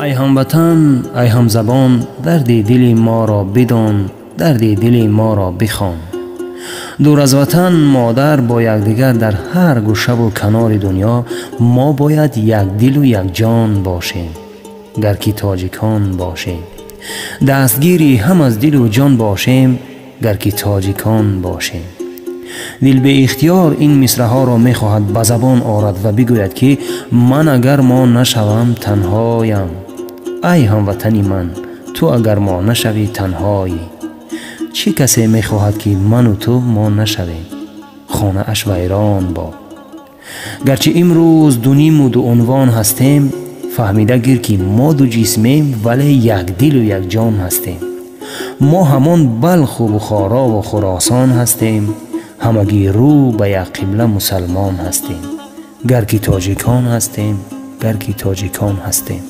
Ай ҳамватан, ай ҳамзабон, дарди дили моро бидон, дарди дили моро бихон. Дур аз ватан модар бо якдигар дар ҳар гӯшаву канори дунё мо бояд якдилу якҷон бошем, гар ки тоҷикон бошем. Дастгири ҳам аз дилу ҷон бошем, гар ки тоҷикон бошем. Дил беихтиёр ин мисраҳоро мехоҳад ба забон орад ва бигӯяд, ки ман агар мо нашавам, танҳоям. Ай ҳамватани ман, ту агар мо нашавӣ, танҳоӣ. Чӣ касе мехоҳад, ки ману ту мо нашавем? Хонааш вайрон бод. Гарчи имрӯз дуниму дуунвон ҳастем, фаҳмида гир, ки мо ду ҷисмем, вале якдилу якҷон ҳастем. Мо ҳамон Балху Бухорову Хуросон ҳастем, ҳамагӣ рӯ ба як қибла мусалмон ҳастем, гар ки тоҷикон ҳастем, гар ки тоҷикон ҳастем.